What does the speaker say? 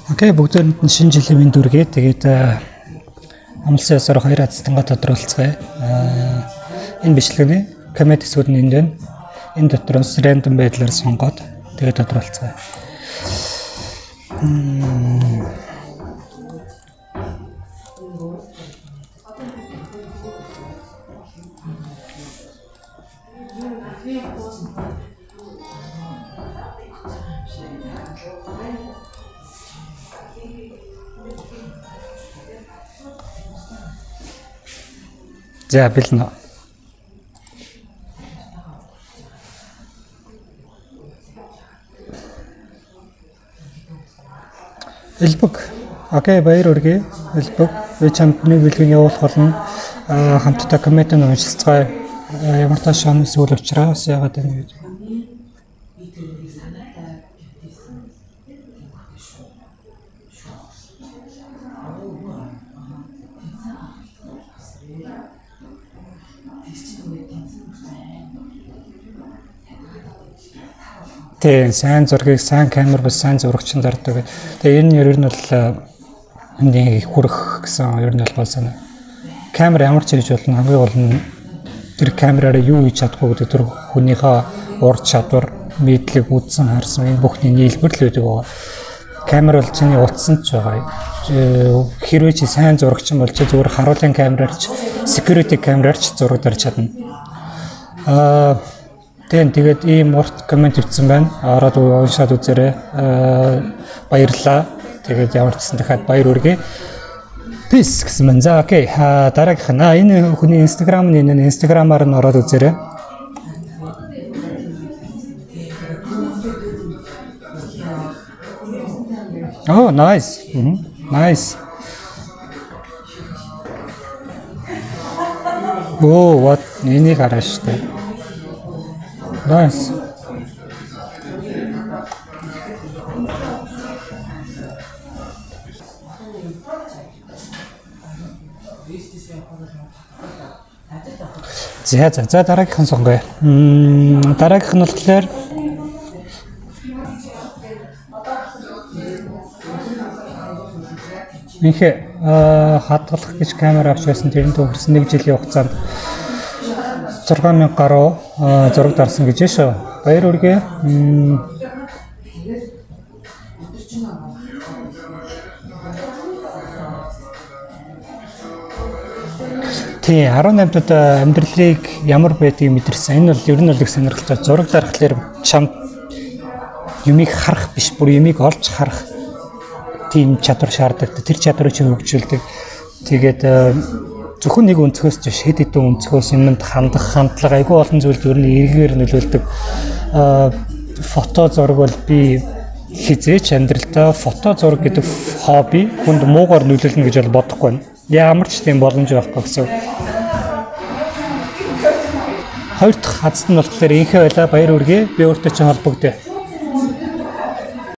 Окей, бүгдээрэнд нь шинэ жилийн мэнд хүргэе. Тэгээд амлсан ёсоор хоёр азтангаа тодруулцгаая. Энэ бичлэгний коммент хэсгүүд нь энд байна. Энэ дотроос рандом байдлаар сонгоод тэгээд тодруулцгаая. За бэлнэ. Элбэг. Окей, баяр хүргэе. Элбэг. Би чамд нэг бэлгийг явуулах болно. Хамтдаа коммент нь уншилцгаая. Ямар тааш шан эсвэл учраас яагаад вэ гэж. Тийм, сайн зургийг сайн камер бас сайн зурагчин зардаг. Тэгээ энэ ер нь бол нэг хүрэх гэсэн ер нь бол гол санаа. Камер ямар ч хийж болно, хамгийн гол нь тэр камераараа юу хийж чадахгүй гэдэг тэр хүнийхээ ур чадвар, мэдлэг, үзсэн харсан энэ бүхний нийлбэр л байдаг байгаа. Камер бол чиний утсанд ч байгаа. Хэрвээ чи сайн зурагчин бол чи зүгээр харуулын камераар ч, security камераар ч зураг дарж чадна. Тийм, тэгээд ийм урт коммент бичсэн байна. Ороод уншаад үзээрэй. Баярлалаа. Тэгээд ямар ч гэсэн дахиад баяр хүргэе. Peace гэсэн байна. За окей. Дараагийнх нь энэ хүний Instagram нь энэ Instagram-аар нь ороод үзээрэй. Oh, nice. Nice. Oh, what? Энийг хараа штэ. Nice. За за за дараагийнх нь сонгоё. Дараагийнх нь болохоор инхээ хадгалах гэж камер авч байсан тэрэн төгөрсөн нэг жилийн хугацаанд 6000 гаруй зураг дарсан гэж шүү. Баяр хүргэе. Тийм, 18 дод амьдралыг ямар байдгийг мэдэрсэн. Энэ бол ер нь бол их сонирхолтой. Зураг дарахлаар чамд юмыг харах биш, бүр юмыг олж харах тийм чадвар шаардлагатай. Тэр чадварыг чи хөгжүүлдэг. Тэгээд зөвхөн нэг өнцгөөс ч биш, хэд хэдэн өнцгөөс юмд хандах хандлага айгүй олон зүйлд ер нь эргээр нөлөөлдөг. Фото зураг бол би хизээч амьдралдаа фото зураг гэдэг хобби хүнд муугаар нөлөөлнө гэж бол бодохгүй байна. Ямар ч тийм боломж байхгүй гэсэн. Хоёр дахь хазд нь болохоор инхээ байла, баяр хүргэе. Би өөртөө чинь холбогдъё.